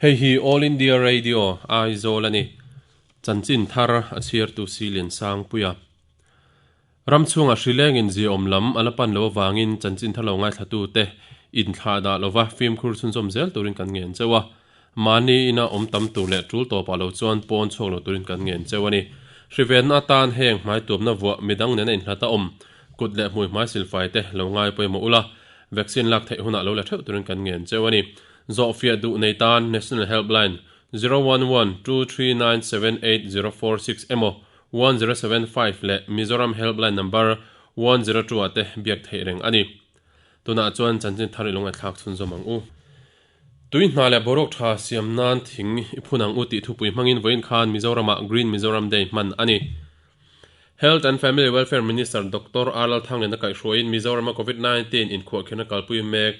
Hei hi All India Radio, Aizawl a ni. Chanchin thar a chhiartu Silian Sangpuia. Ram chhungah hrileng in ziaawm lam a la pan lo avangin chanchin thar lo ngaithlatute inthlah dah lova fimkhur chhunzawm zel turin kan ngen cheu a. Mahni ina awm tam tur leh tul tawpah lo chuan pawn chhuak lo turin kan ngen cheu a ni. Hrivenna atan heng hmaituamna vuah midang nena inhlat a awm, kut leh hmui hmai silfai te lo ngai pawimawh ula, vaccine lak theih hunah lo la theuh turin kan ngen cheu a ni. Zawhfiah duh nei tan National Helpline 01123978046 emaw 1075 leh Mizoram Helpline number 102 ah te biak theih reng a ni. Tunah chuan chanchin thar i lo ngaihthlak chhunzawm ang u. Tui hna leh boruak tha siam nan thing i phun ang u tih thupui hmangin vawiin khan Mizoramah Green Mizoram Day hman a ni. Health and Family Welfare Minister Doctor R Lalthangliana kaihhruaiin Mizorama Covid 19 inkhuahkhirhna kalpui mek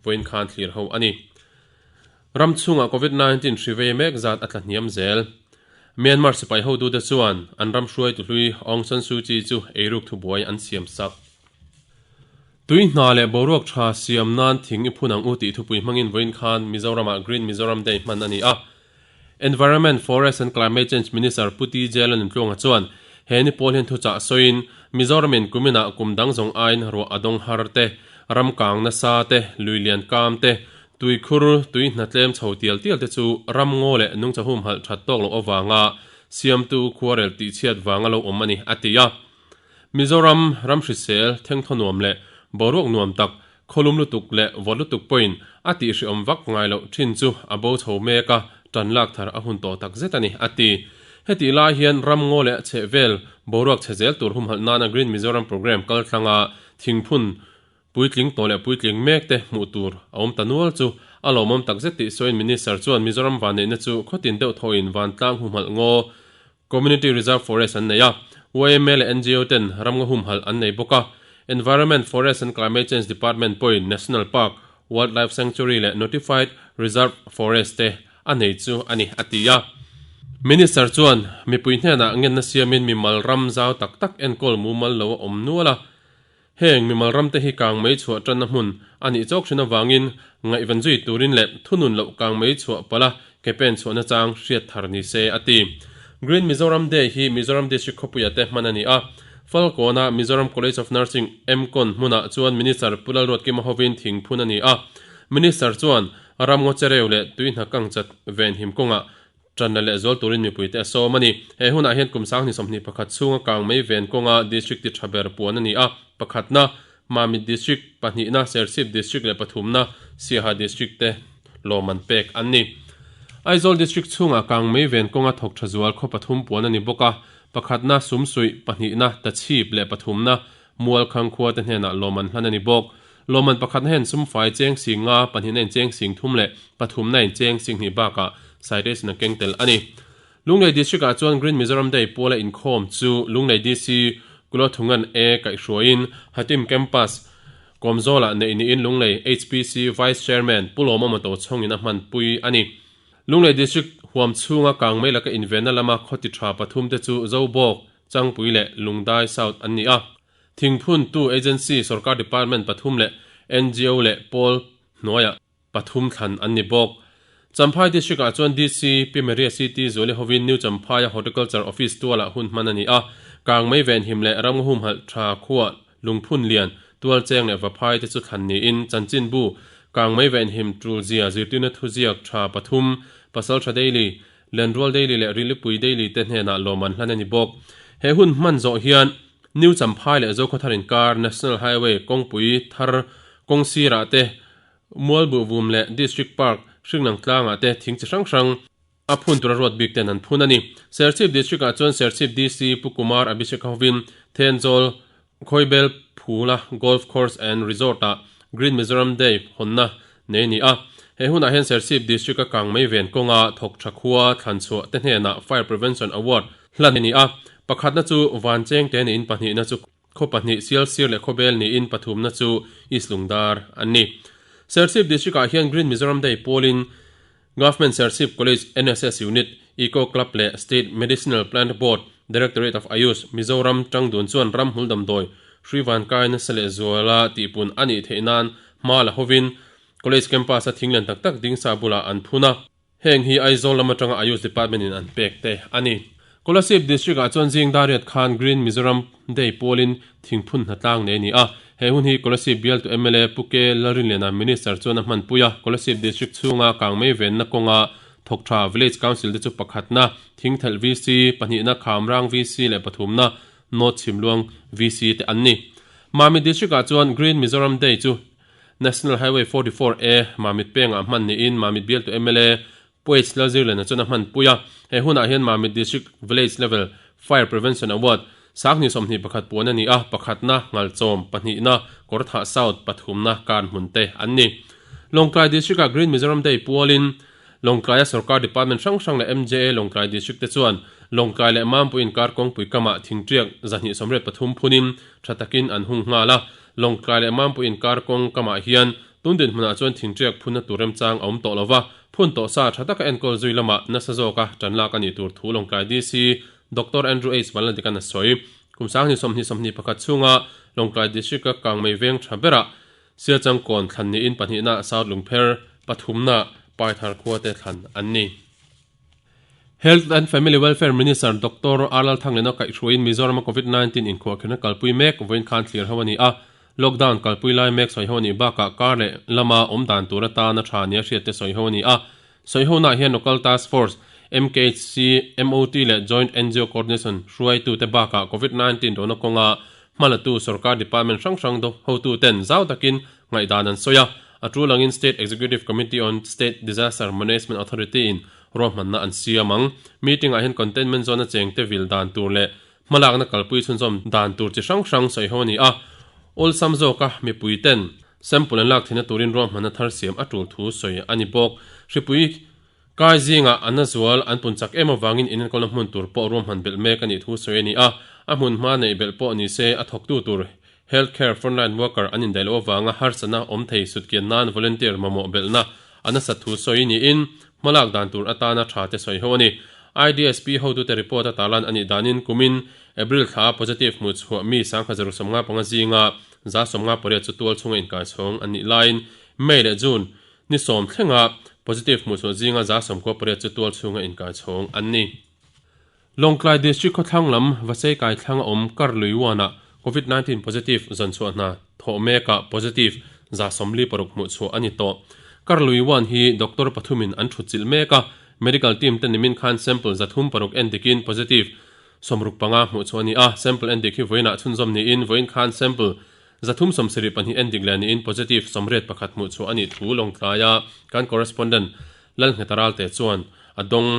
vawiin khan thlir ho a ni. Ram chhungah Covid 19 hri vei mek zat a tla hniam zel. Myanmar sipai hotute chuan an ram hruaitu hlui Aung San Suu Kyi chu eiruk thubuai an siam sak. Tui hna leh boruak tha siam nan thing i phun ang u tih thupui hmangin vawiin khan Mizoramah Green Mizoram Day hman a ni a. Environment, Forest and Climate Change Minister Pu TJ Lalnuntluanga chuan he ni pawl hian thuchah sawiin Mizoramin kuminah kum dang zawng aiin ruah a dawng har te, ram kang nasa te, lui lian kam te, tuikhur, tui hna tlem chho tial tial te chu ram ngaw leh nungcha humhalh that tawk loh avanga siamtu khuarel tihchhiat vanga lo awm a ni, a ti a. Mizoram ram hrisel, thengthaw nuam leh boruak nuam tak, khawlum lutuk leh vawt lutuk pawhin a tihhrehawm vak ngai loh thin chu a bo chho mek a, tan lak thar a hun tawh tak zet a ni, a ti. Hetih lai hian ram ngaw leh chhehvel boruak chhe zel tur humhalh nana Green Mizoram Programme kaltlanga thingphun puitling tawh leh puitling mek te hmuh tur a awm ta nual chu a lawmawm tak zet tih sawiin Minister chuan Mizoram vanneihna chu khawtin deuh thawhin vantlang humhalh ngaw Community Reserve Forest an nei a, yma leh ngo ten ramngaw humhalh an nei bawk a. Environment, Forest and Climate Change Department pawhin National Park, Wildlife Sanctuary leh Notified Reserve Forest te a nei chu a ni, a ti a. Minister chuan mipui hnenah ngenna siamin mimal ram zau tak tak enkawl mumal lo a awm nual a. Heng mimal ramte hi kang mei chhuah tanna hmun a nih chawk thin avangin ngaihven zui turin leh thunun loh kang mei chhuah palh a ke pen chhuahna chang hriat thar ni se a ti. Green Mizoram Day hi Mizoram District khawpuia te hman a ni a. Falkawna Mizoram College of Nursing, MCON, hmunah chuan Minister Pu Lalruatkima hovin thing phun a ni a. Minister chuan ramngaw chereu leh tui hna kangchat venhim kawngah Ṭanna leh zual turin mipuite a sawm a ni. He hunah hian kum 2021 chhunga kang mei ven kawnga District ti ṭha ber puan a ni a, pakhatna, Mamit District, pahnihna, Serchhip District leh pathumna, Siaha District te lawm an pek an ni. Aizawl District chhungah kang mei ven kawnga thawk ṭha zual khaw pathum puan a ni bawk a, pakhatna, Sumsuih, pahnihna, Tachhip leh pathumna, Mualkhang khua te hnenah lawm an hlan a ni bawk. Lawmman pakhatna hian sumfai cheng sing nga, pahnihna in cheng sing thum leh pathumna in cheng sing hnih bakah citation a keng tel a ni. Lunglei District ah chuan Green Mizoram Day puala inkhawm chu Lunglei DC Kulothungan A kaihhruaiin Hatim Campus Kawmzawlah neih niin Lunglei HPC Vice Chairman Pu Lawmawma Tochhawngin a hmanpui a ni. Lunglei District huam chhunga kangmei laka invenna lama khawti tha pathum te chu Zobawk, Changpui leh Lungdai South an ni a. Thingphuntu Agency, Sorkar Department pathum leh ngo leh pawl hnuaiah pathum thlan an ni bawk. Champhai District-ah chuan DC, Pi Maria CT Zuali hovin New Champhai-a Horticulture Office tualah hun hman a ni a. Kangmei venhim leh ramngaw humhalh tha khuah lungphun lian, tualcheng leh vaphai te chu thlan niin chanchinbu Kangmei venhim tulzia zirtirna thuziak tha pathum, Pasaltha Daily, Lenrual Daily leh Rilipui Daily te hnenah lawm an hlan a ni bawk. He hun hman zawh hian New Champhai leh Zokhawthar inkar National Highway kawngpui thar kawng sirah te, Mualbuhvum leh District Park Hringlang tlangah te thing chi hrang hrang a phun tura ruat bik ten an phun a ni. Serchhip District ah chuan Serchhip DC Pu Kumar Abhishek hovin Thenzawl Khawibel Phula Golf Course and Resort ah Green Mizoram Day hawnna nei a ni a. He hunah hian Serchhip District a kangmei ven kawnga thawk tha khua thlan chhuah te hnenah Fire Prevention Award hlan a ni a. Pakhatna chu Vanchengte niin pahnihna chu khaw pahnih Sialsir leh Khawbel niin pathumna chu East Lungdar an ni. Serchhip District ah hian Green Mizoram Day pawlin Government Serchhip College NSS Unit, Eco Club leh State Medicinal Plant Board, Directorate of Ayush, Mizoram tangdun chuan ramhmul damdawi hrui vankai nasa leh zuala tihpun a nih theih nan hma la hovin College campus-a thing lian tak tak dingsa bulah an phun a. Heng hi Aizawl lam atanga Ayush Department in an pek te a ni. Kolasib District ah chuan zing dariat khan Green Mizoram Day pawlin thingphun hnatlang nei a ni a. He hun hi Kolasib bialtu mla Pu K Lalrinliana Minister chuan a hmanpui a. Kolasib District chhunga kangmei venna kawnga thawk tha Village Council te chu pakhatna Thingthelh VC, pahnihna Khamrang VC leh pathumna North Chhimluang VC te an ni. Mamit District ah chuan Green Mizoram Day chu National Highway 44 A Mamit pengah hman niin Mamit bialtu mla Puaich Lalzirliana chuan a hmanpui a. He hunah hian Mamit District Village Level Fire Prevention Award Sanghnih 21 puan a ni a, pakhatna Ngalchawm, pahnihna Kawrthah South, pathumna Karnhmun te an ni. Lawngtlai District-ah Green Mizoram Day pualin Lawngtlaia sorkar department hrang hrang leh MJA Lawngtlai District te chuan Lawngtlai leh Mampui inkar kawngpui kamah thingṭiak 283 phunin tha takin an hung nghal a. Lawngtlai leh Mampui inkar kawng kamah hian tun dinhmunah chuan thingṭiak phunna tur remchang a awm tawh lo va, phun tawh sa tha taka enkawl zui lamah nasa zawka ṭan lak a nih tur thu Lawngtlai DC Doctor Andrew H Vanlaldikan a sawi. Kum 20 20 21 chhunga Lawngtlai District-a kangmei veng tha berah Sialchangkawn thlan niin pahnihna South Lungpher, pathumna Paithar khua te thlan an ni. Health and Family Welfare Minister Doctor R Lalthanglena kaihhruaiin Mizoram-a Covid 19 inkhuahkhirhna kalpui mek vawiin khan thlir ho a ni a. Lockdown kalpui lai mek sawi ho a nih bakah kar leh lama awm dan tur atana tha nia hriat te sawi ho a ni a. Sawi honaah hian Local Task Force, MKHC, MOT leh Joint NGO Coordination hruaitute bakah Covid 19 dona kawnga hmalatu sorkar department hrang hrang hotuten zau takin ngaihdan an sawi a. A tul angin State Executive Committee on State Disaster Management Authority in ruahmanna an siam ang. Meeting ah hian Containment Zone a chengte vil dan tur leh hmalakna kalpui chhunzawm dan tur chi hrang hrang sawi ho a ni a. Awlsam zawka mipui ten sample an lak theihna turin ruahmanna thar siam a tul thu sawi a ni bawk. Hripui kai zingah an na zual an pun chak em avangin inenkawlna hmun tur pawh ruahman belh mek a nih thu sawi a ni a. A hmun hma neih belh pawh ni se a thawktu tur Health care frontline worker an indaih loh avanga harsatna awm thei sutkian nan volunteer mamawh belhna a nasat thu sawi niin hmalak dan tur atana tha te sawi ho a ni. IDSP hotute report a tarlan a nih danin kumin April thla positive hmuh chhuah mi 1175 zinga 58 chu tual chhunga inkaichhawng an nih laiin May leh June ni sawm thlenga positive hmuh chhuah zinga 98 chu tual chhunga inkaichhawng an ni. Lawngtlai District khawthlang lam Vasei kaithlang a awm Karlui Uanah Covid 19 positive zawnchhuah hna thawh mekah positive 76 hmuh chhuah a ni tawh. Karlui Uan hi doctor pathumin an thutchilh mek a, medical team te nimin khan sample 306 endikin positive 65 hmuh chhuah a ni a, sample endik hi vawiinah chhunzawm niin vawiin khan sample 372 endik leh niin positive 81 hmuh chhuah a nih thu Lawngtlaia kan correspondent Lalngheta Ralte chuan a dawng.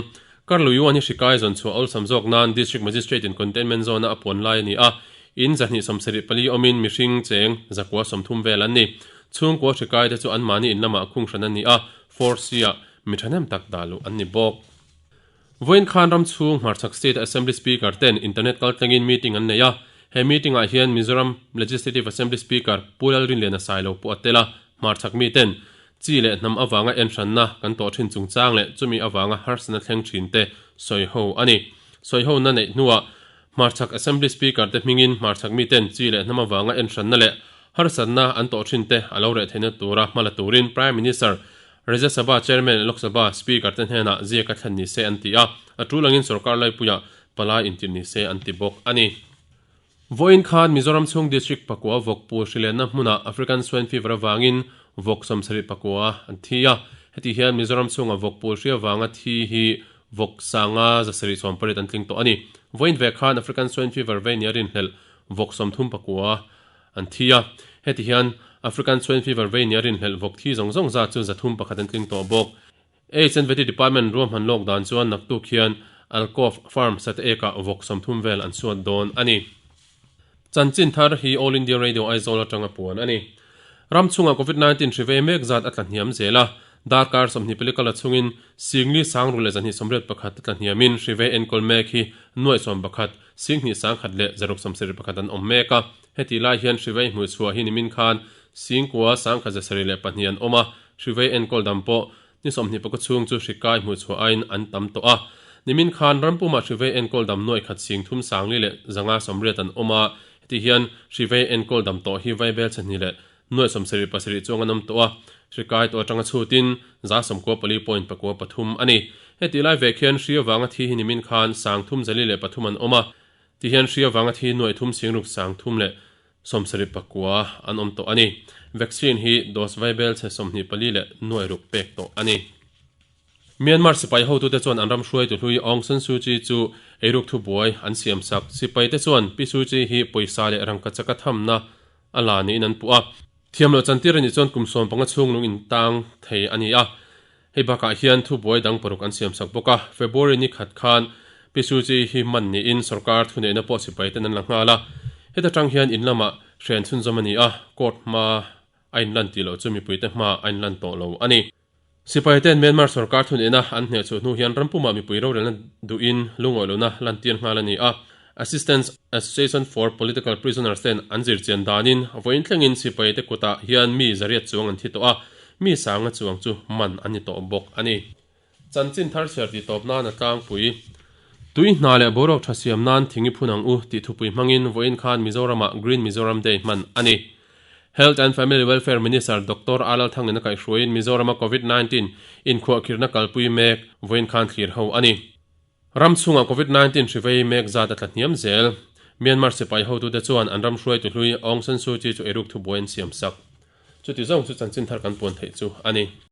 Karlui Uan hi hrikai zawn chhuah awlsam zawk nan District Magistrate in Containment Zone a a puan lai a ni a, in 274 awmin mihring cheng 130 vel an ni. Chhungkua hrikai te chu anmahni in lamah khung hran an ni a, Force ah mi thahnem tak dah luh an ni bawk. Vawiin khan ram chhung hmarchhak State Assembly Speaker ten internet kaltlangin meeting an nei a, he meeting ah hian Mizoram Legislative Assembly Speaker Pu Lalrinliana Sailo pawh a tel a, hmarchhak mi ten Chi leh hnam avanga enhranna kan tawh thin chungchang leh chumi avanga harsatna thleng thin te sawi ho a ni. Sawi hona neih hnuah Hmarchhak Assembly Speaker te hmingin hmarchhak miten chi leh hnam avanga enhranna leh harsatna an tawh thin te a lo reh theihna tura hma la turin Prime Minister, Rajya Sabha Chairman leh Lok Sabha Speaker te hnenah ziaka thlen ni se an ti a, a tul angin sorkar laipuiah palai intirh ni se an ti bawk a ni. Vawiin khan Mizoram chhung District pakua vawk pu hrilenna hmunah African Swine Fever avangin vawk 71 an thi a. Heti hian Mizoram chhunga vawk pu hri avanga thi hi vawk 578 an tling tawh a ni. Vawiin ve khan African Swine Fever vei nia rinhlelh vawk 39 an thi a. Heti hian African Swine Fever vei nia rinhlelh vawk thi zawng zawng zat chu 301 an tling tawh bawk. Aids and Vety Department ruahman lawk dan chuan naktuk hian Alkov Farm Sateek-ah vawk 30 vel an suat dawn a ni. Chanchin thar hi All India Radio Aizawl atanga puan a ni. Ram chhungah Covid 19 hri vei mek zat a tla hniam zel a, darkar 20 pelikal a chhungin Singli Sangru leh 281 a tla hniamin hri vei enkawl mek hi nuaih 11, Singhnih 10,000 leh 671 an awm mek a. Heti lai hian hri vei hmuhchhuah hi nimin khan Singkua 1072 an awm a, Hrivei enkawl dam pawh ni 21 chhung chu hrikai hmuhchhuah aiin an tam tawh a. Nimin khan rampumah hrivei enkawl dam nuaih khat 30 sangli leh 580 an awm a, heti hian hrivei enkawl dam tawh hi vaibel chhahnih leh Nuai 77 chuang an awm tawh a, hri kai tawh atanga chhutin 94.43 a ni. Heti lai vek hian hri avanga thi hi nimin khan 303 an awm a, ti hian hri avanga thi nuai thum singruk 379 an awm tawh a ni. Vaccine hi dose vaibel chhe 24 leh nuai ruk pek tawh a ni. Myanmar sipai hotute chuan an ram hruaitu hlui Aung San Suu Kyi chu eiruk thubuai an siamsak. Sipaite chuan Pi Suu Kyi hi pawisa leh rangkachaka thamna a la niin an puh a. Thiam loh chantir a nih chuan kum 15 chhung lung intang thei a ni a. Hei bakah hian thubuai dang paruk an siamsak bawk a. February ni khat khan Pi Suu Kyi hi man niin sorkar thuneihna pawh sipaiten an la nghal a. Heta tang hian in lamah hren chhunzawm a ni a, court hma a inlan tih loh chu mipuite hmaah a inlan tawh lo a ni. Sipaite'n Myanmar sorkar thuneihna an hneh chhuah hnu hian ram pumah mipui rorelna duhin lungawi lohna lantir nghal a ni a. Assistance Association for Political Prisoners te'n an zirchian danin vawiin thlengin sipaite kutah hian mi zariat chuang an thi tawh a, mi sanga chuang chu man an ni tawh bawk a ni. Chanchin thar chhiar tih tawp nan a tlangpui. Tui hna leh boruak tha siam nan thing i phun ang u tih thupui hmangin vawiin khan Mizoramah Green Mizoram Day hman a ni. Health and Family Welfare Minister Doctor A Lalthangin a kaihhruaiin Mizorama Covid 19 inkhuahkhirhna kalpui mek vawiin khan thlir ho a ni. Ram chhungah Covid 19 hri vei mek zat a tla hniam zel. Myanmar sipai hotute chuan an ram hruaitu hlui Aung San Suu Kyi chu eiruk thubuai an siam sak. Chuti zawng chu chanchin thar kan puan theih chu a ni.